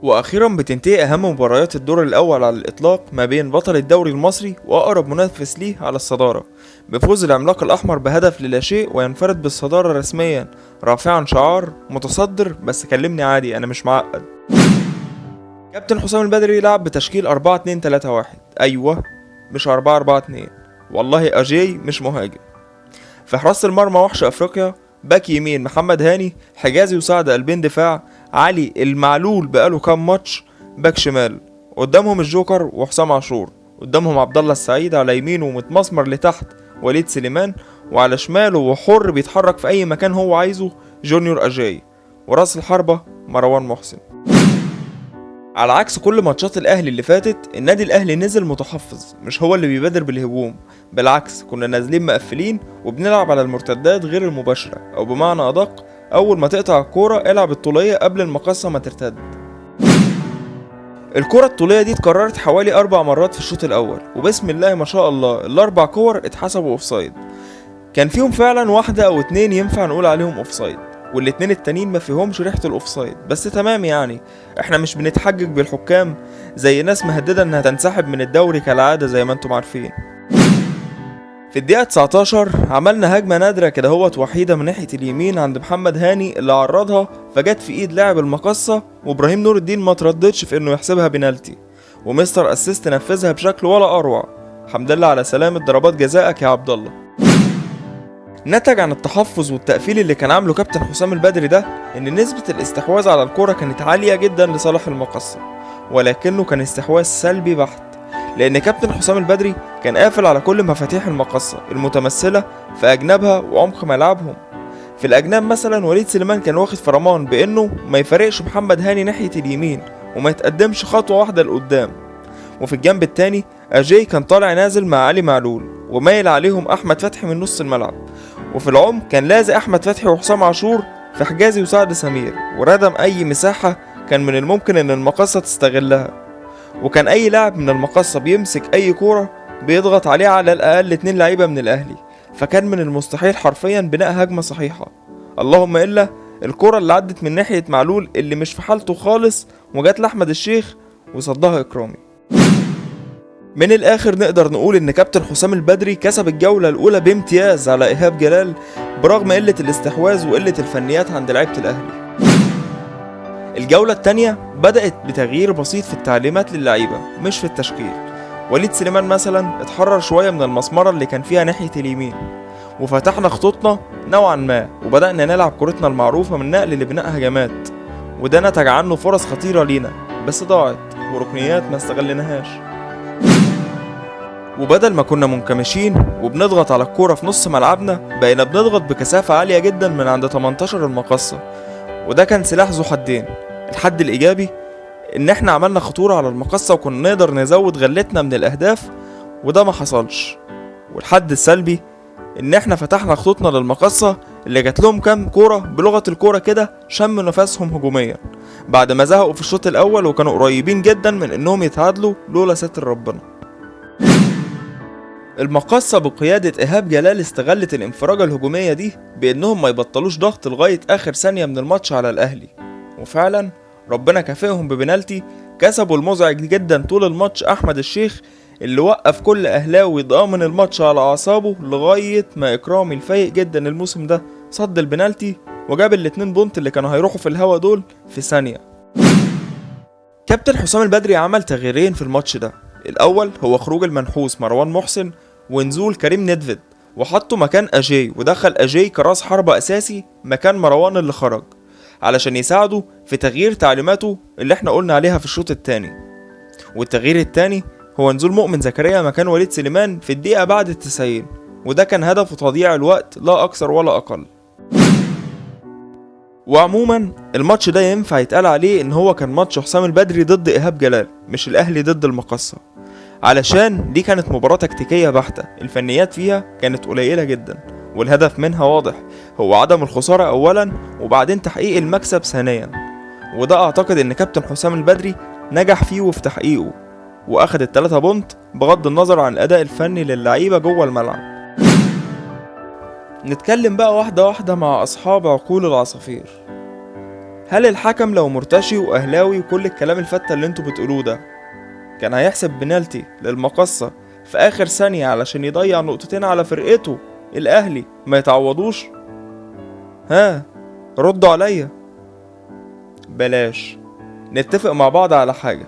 واخيرا بتنتهي اهم مباريات الدور الاول على الاطلاق ما بين بطل الدوري المصري واقرب منافس ليه على الصدارة، بفوز العملاق الاحمر بهدف للا شيء وينفرد بالصدارة رسميا رافعا شعار متصدر بس كلمني عادي انا مش معقد. كابتن حسام البدري لعب بتشكيل 4-2-3-1، ايوه مش 4-4-2، والله اجاي مش مهاجم. في حراسة المرمى وحش افريقيا، باك يمين محمد هاني، حجازي وسعد قلبين دفاع، علي المعلول بقاله كام ماتش باك شمال، قدامهم الجوكر وحسام عاشور، قدامهم عبد الله السعيد على يمينه ومتمسمر لتحت وليد سليمان، وعلى شماله وحر بيتحرك في اي مكان هو عايزه جونيور اجاي، وراس الحربة مروان محسن. على عكس كل ماتشات الاهلي اللي فاتت، النادي الاهلي نزل متحفظ، مش هو اللي بيبادر بالهجوم، بالعكس كنا نازلين مقفلين وبنلعب على المرتدات غير المباشرة، او بمعنى ادق اول ما تقطع الكورة العب الطولية قبل المقصة ما ترتد. الكرة الطولية دي اتكررت حوالي 4 مرات في الشوط الاول، وبسم الله ما شاء الله الاربع كور اتحسبوا offside. كان فيهم فعلا واحدة او اتنين ينفع نقول عليهم offside، والاتنين التانيين ما فيهمش ريحة ال offside، بس تمام يعني احنا مش بنتحجج بالحكام زي ناس مهددة انها تنسحب من الدوري كالعادة زي ما انتم عارفين. في الدقيقة 19 عملنا هجمة نادرة كده هوت وحيدة من ناحية اليمين عند محمد هاني اللي عرضها فجت في ايد لاعب المقصة، وابراهيم نور الدين ما ترددش في انه يحسبها بنالتي، و Mister Assist نفذها بشكل ولا اروع. الحمد لله على سلامة ضربات جزائك يا عبد الله. نتج عن التحفظ والتقفيل اللي كان عامله كابتن حسام البدري ده ان نسبة الاستحواذ على الكرة كانت عالية جدا لصالح المقصة، ولكنه كان استحواذ سلبي بحت، لان كابتن حسام البدري كان قافل على كل مفاتيح المقصة المتمثلة في اجنابها وعمق ملعبهم. في الاجناب مثلا وليد سليمان كان واخد فرمان بانه ما يفارقش محمد هاني ناحية اليمين وما يتقدمش خطوة واحدة لقدام، وفي الجنب التاني اجاي كان طالع نازل مع علي معلول ومايل عليهم احمد فتحي من نص الملعب، وفي العمق كان لازق احمد فتحي وحسام عاشور في حجازي وسعد سمير، وردم اي مساحة كان من الممكن ان المقصة تستغلها، وكان اي لاعب من المقصة بيمسك اي كورة بيضغط عليه على الاقل 2 لعيبة من الاهلي، فكان من المستحيل حرفيا بناء هجمة صحيحة، اللهم الا الكرة اللي عدت من ناحية معلول اللي مش في حالته خالص وجات لأحمد الشيخ وصدها إكرامي. من الآخر نقدر نقول إن كابتن حسام البدري كسب الجولة الأولى بامتياز على إيهاب جلال برغم قلة الاستحواذ وقلة الفنيات عند لعيبة الأهلي. الجولة التانية بدأت بتغيير بسيط في التعليمات للعيبة مش في التشكيل. وليد سليمان مثلا اتحرر شوية من المسمرة اللي كان فيها ناحية اليمين، وفتحنا خطوطنا نوعا ما وبدأنا نلعب كرتنا المعروفة من نقل لبناء هجمات، وده نتج عنه فرص خطيرة لينا بس ضاعت وركنيات ما استغلناهاش. وبدل ما كنا منكمشين وبنضغط على الكورة في نص ملعبنا بقينا بنضغط بكثافة عالية جدا من عند 18 المقصة، وده كان سلاح ذو حدين. الحد الإيجابي إن إحنا عملنا خطورة على المقصة وكنا نقدر نزود غلتنا من الأهداف، وده ما حصلش. والحد السلبي إن إحنا فتحنا خطوطنا للمقصة اللي جات لهم كام كورة بلغة الكورة كده شم نفسهم هجوميا بعد ما زهقوا في الشوط الأول وكانوا قريبين جدا من إنهم يتعادلوا لولا ستر ربنا. المقصة بقيادة إيهاب جلال استغلت الانفراجة الهجومية دي بإنهم ما يبطلوش ضغط لغاية آخر ثانية من الماتش على الأهلي، وفعلا ربنا كافئهم ببنالتي كسبوا المزعج جدا طول الماتش أحمد الشيخ اللي وقف كل أهلاوي ضامن الماتش على أعصابه لغاية ما إكرامي الفايق جدا الموسم ده صد البنالتي وجاب ال2 point اللي كانوا هيروحوا في الهوا دول في ثانية. كابتن حسام البدري عمل تغييرين في الماتش ده، الأول هو خروج المنحوس مروان محسن ونزول كريم ندفد وحطه مكان أجاي، ودخل أجاي كراس حربة أساسي مكان مروان اللي خرج علشان يساعده في تغيير تعليماته اللي احنا قلنا عليها في الشوط الثاني. والتغيير الثاني هو نزول مؤمن زكريا مكان وليد سليمان في الدقيقة بعد 90، وده كان هدفه تضييع الوقت لا أكثر ولا أقل. وعموما الماتش ده ينفع يتقال عليه ان هو كان ماتش حسام البدري ضد إيهاب جلال مش الأهلي ضد المقصة، علشان دي كانت مباراة تكتيكية بحتة الفنيات فيها كانت قليلة جدا، والهدف منها واضح هو عدم الخسارة أولا وبعدين تحقيق المكسب ثانيا، وده أعتقد إن كابتن حسام البدري نجح فيه وفي تحقيقه وأخد ال3 بونت بغض النظر عن الأداء الفني للعيبة جوه الملعب. نتكلم بقى واحدة واحدة مع أصحاب عقول العصافير. هل الحكم لو مرتشي واهلاوي وكل الكلام الفتة اللي انتوا بتقولوه ده كان هيحسب بنالتي للمقصة في اخر ثانية علشان يضيع نقطتين على فرقته الاهلي ما يتعوضوش؟ ها، ردوا عليا. بلاش نتفق مع بعض على حاجة،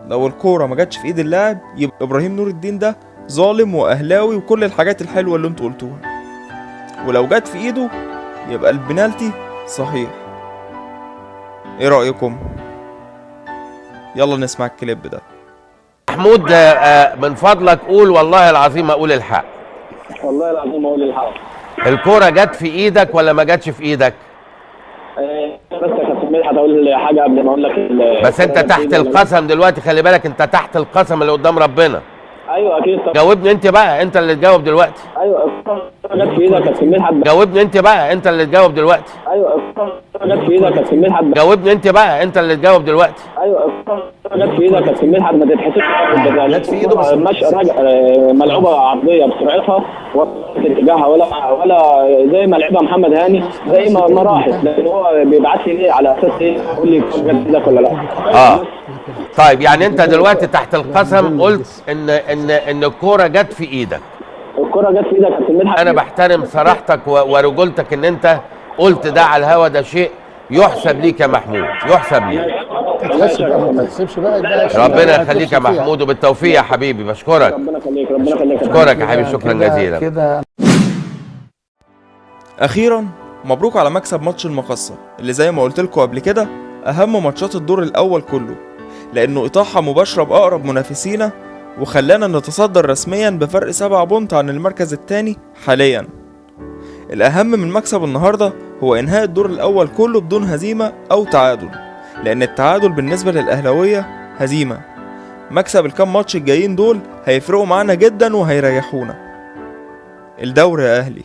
لو الكورة ما جاتش في ايد اللاعب يبقى ابراهيم نور الدين ده ظالم واهلاوي وكل الحاجات الحلوة اللي انتوا قلتوها، ولو جت في ايده يبقى البنالتي صحيح. ايه رأيكم؟ يلا نسمع الكليب ده. محمود، من فضلك قول والله العظيم اقول الحق. والله العظيم اقول الحق. الكورة جت في ايدك ولا ما جاتش في ايدك؟ بس يا كابتن مدحت اقول حاجة قبل ما اقول لك. بس انت تحت القسم دلوقتي، خلي بالك انت تحت القسم اللي قدام ربنا. ايوه اكيد. جاوبني انت بقى، انت اللي تجاوب دلوقتي. ايوه الكورة جت في ايدك يا كابتن مدحت. جاوبني انت بقى، انت اللي تجاوب دلوقتي. ايوه الكورة جت في ايدك يا كابتن مدحت. جاوبني انت بقى، انت اللي تجاوب دلوقتي. ايوه الكورة جت في ايدك يا كابتن مدحت، ما تتحسبش. جت في ايده بس مش راجع، ملعوبه عرضية بسرعتها واتجاهها ولا زي ما لعبها محمد هاني زي ما راحت، لان هو بيبعت لي ليه على اساس ايه؟ يقول لي الكورة جت في ايدك ولا لا. طيب يعني انت دلوقتي تحت القسم قلت ان ان ان الكورة جت في ايدك. الكورة جت في ايدك يا كابتن مدحت. انا بحترم صراحتك ورجولتك ان انت قلت ده على الهوا، ده شيء يحسب ليك يا محمود، يحسب ليك. تتحسب بقى، ما تحسبش بقى. ربنا يخليك يا محمود وبالتوفيق يا حبيبي. بشكرك. ربنا يخليك، ربنا يخليك. بشكرك يا حبيبي، شكرا جزيلا. كده اخيرا مبروك على مكسب ماتش المقصة اللي زي ما قلت لكم قبل كده اهم ماتشات الدور الاول كله، لانه اطاحه مباشرة باقرب منافسينا وخلانا نتصدر رسميا بفرق 7 point عن المركز الثاني حاليا. الاهم من مكسب النهارده هو انهاء الدور الاول كله بدون هزيمة او تعادل، لان التعادل بالنسبة للاهلاويه هزيمة. مكسب الكام ماتش الجايين دول هيفرقوا معانا جدا وهيريحونا. الدوري يا اهلي.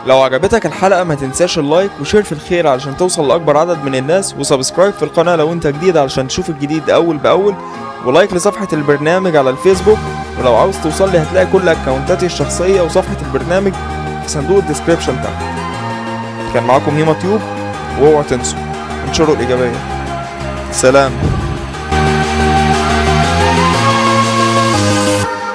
لو عجبتك الحلقة ما تنساش ال like و share في الخير علشان توصل لأكبر عدد من الناس، و subscribe في القناة لو انت جديد علشان تشوف الجديد أول بأول، و like لصفحة البرنامج على الفيسبوك. ولو عاوز توصل لي هتلاقي كل اكونتاتي الشخصية وصفحة البرنامج في صندوق ال description تحت. كان معاكم هيما تيوب، واوعوا تنسوا انشروا الإيجابية. سلام.